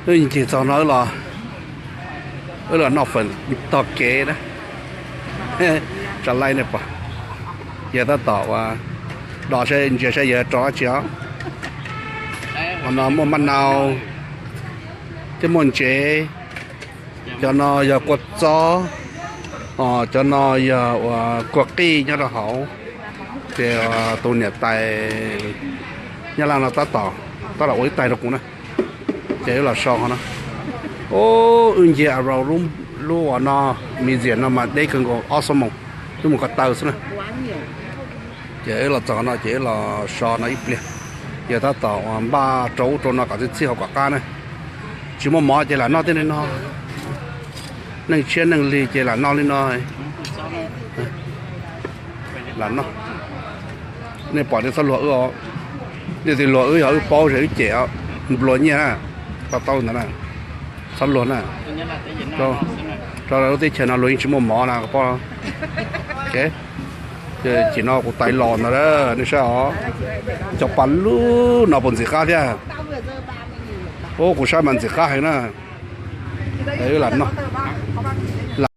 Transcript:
Wb ncig txog no los, wb los noj fawm tog kev na. Tsa laij nej pom, yog tab tom uas do saib ntsia saib yog rau dab tsi os. Qhov no muaj maj nau thiab muaj ntsev. Cov no yog kua txob, cov no yog uas kua qij nyob rau hauv. Ces tus niam tais Nyab Laj no tab tom, tab tom ua ib tais rau kuv na. Ces wb los so qhov no. Wb nce arrow lub uas no, museum no mas deb kawg nkaus, ob xuab moos wb mus ko taw xwb na. Ces wb los txog no ces wb los so no ib pliag. Yog tab tom uas npaj rau ub rau no kom txhij txhij hauv kom qab na. Tsis muaj mov ces lam noj tej li no. Neej tshiab neej lig ces lam noj li no. Lam noj. Nej pom nej txhob luag wb os. Nej tig luag wb yog wb paub es wb cem os. Nplua nyiaj na. Pab tau ntawd na. Txhob luag na. Rau lub teb chaws no luag yeej tsis muaj mov na poj. Ces no kuv tais los ntawd nej saib os. Cov pas lub no puas ntxim qab thiab? Ub, kuv saib mas ntxim qab heev na. Wb lam noj.